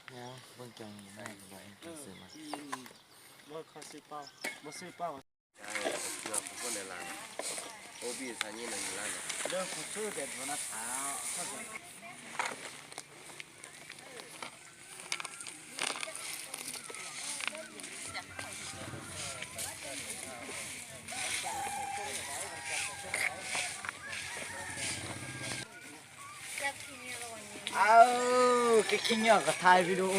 ໂອ້ ເບິ່ງຈັ່ງແມ່ນບໍ່ ເອີ ຊື້ມາ ບໍ່ ເຂົາຊື້ເປົ້າ ບໍ່ຊື້ເປົ້າ. ເອົາ ແກຂີ້ເຫຍື້ອກະຖ່າຍວິດີໂອ.